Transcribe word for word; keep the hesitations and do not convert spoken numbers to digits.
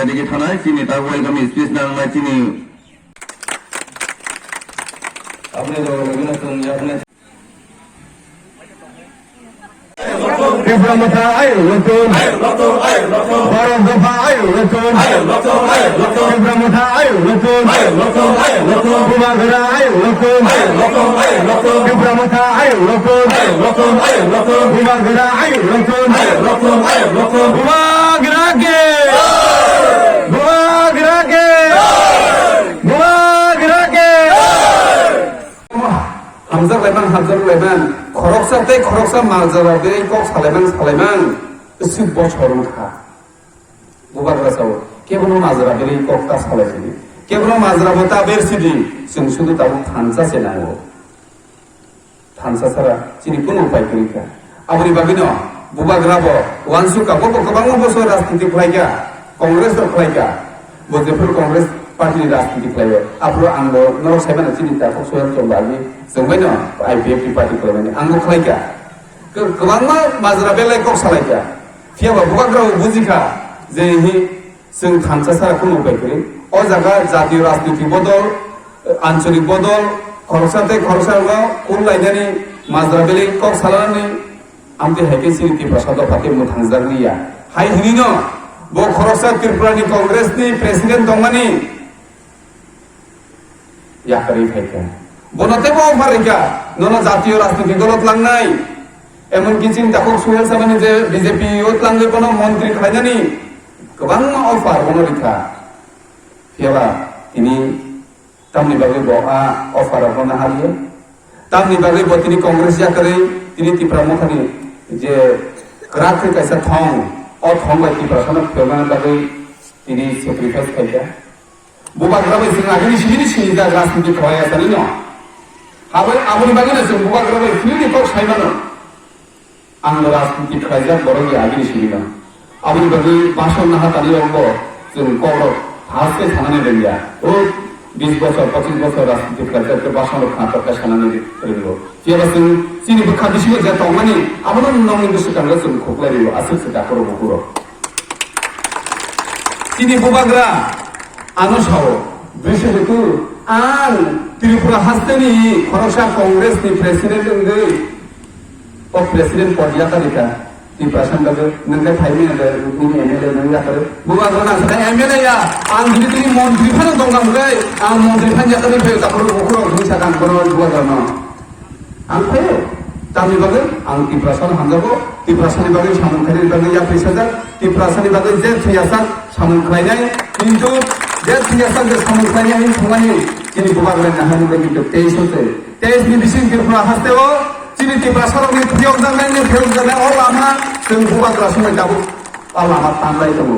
Digi thanai chini ta welcome speech nangnai chini. Apni loge loge no chwng yakni. Tipra Motha ayuk lokthun. Borok dopha ayuk lokthun. Tipra Motha ayuk lokthun. Bubagra ayuk lokthun. Tipra Motha ayuk lokthun. Bubagra ayuk lokthun. Bubagra ki. Bubagra ki. Bubagra ki. Hamjak laimang, hamjak laimang. Khoroksa tei khoroksa majra berwi kok salaimang, salaimang. Bwswk bochor wngkha. Bubagra sao, kebono majra berwi kok ta salaisidi. Kebono majra bo ta bersidi. Chwng sudu tabuk thansa se nango. Thansa sara chini kunu upai kwrwi kha. Aboni bagwino Bubagra bo uansukha, bo bo kwbangma bosor rajniti khlaikha, Congress rok khlaikha. Bo jephuru Congress party ni rajniti khlaio, aphuru ang bo norok saimano chini takhuk Sohel Chongba agini chwngbaino I P F T party khlaimani ang bo khlaikha. Kwbangma majra belai kok salaikha. Phiya ba Bubagra bo bujikha je hi Chwng thansa sara kunu upai kwrwi. O jaga jatiyo rajnitik bodol, ancholik bodol, khoroksa tei khoroksa rokno kul lainani majra belai kok salanani amtwi hai khe chini Tiprasa dopha tei mwthangjakliya. Hai hwnwino bo khoroksa Tripura ni Congress ni president tongmani yakarwi phaikha. Bono teibo offer rikha, nono jatiyo rajnitik dolo tlangnai. Emonki chini takhuk Suhel Chongmani je B J P o tlangwi bono montri khlainani kwbangma offer bono rikha. Phiyaba tini tamni bagwi bo a offer rokno nahaliya? Tamni bagwi bo tini Congress yakarwi tini Tipra Mothani je kwrak khe kaisa thong, o thong bai Tiprasano phiyokna bagwi tini sacrifice khaikha? Bubagra bai chwng agini simi ni sini jak rajniti khlai asani no. Habai aboni bagwi no chwng Bubagra bai simi ni kok sai mano. Ang no rajniti khlaijak borok ya agini simi no. Aboni bagwi bason naha tani rok bo chwng kok rok haste sanani rwngya. O bis bosor, pochis bosor rajniti khlaijak khe bason rok kha tok khe sanani rwngo. Phiya ba chwng chini bwkha bisingo je tongmani abono nongni bwswk kango chwng khuklai rio aswk se dakhoro bukhuro. Chini Bubagra ano sao, bwswk tu ang Tripura hasteni khoroksa Congress ni president wngwi o president pod yakarika. Tiprasa bagwi nwng khe phaimani de nini M L A nwng yakarwi. Bubagra nang sakha M L A ya, ang jodi tini montri phano tongkha hwnkhe ang montri phan yakarwi phai dakhoro bukhuro hwnwi sakha ang bono Bubagrano. Ang phaio. Tamni bagwi ang Tiprasano hamjago, Tiprasani bagwi samung khlainani bagwi yapri sajak, Tiprasani bagwi je thwiyasak samung khlainai, kintu je thwiyasak je samung khlainai hwn thumani chini Bubagrani naharmung bai kintu teis o se. Teis ni bising Tripura hasteo chini Tiprasarokni phiyokjaknai, phiyokjaknai o lama chwng Bubagra songwi tabuk o lama tanlai tongo.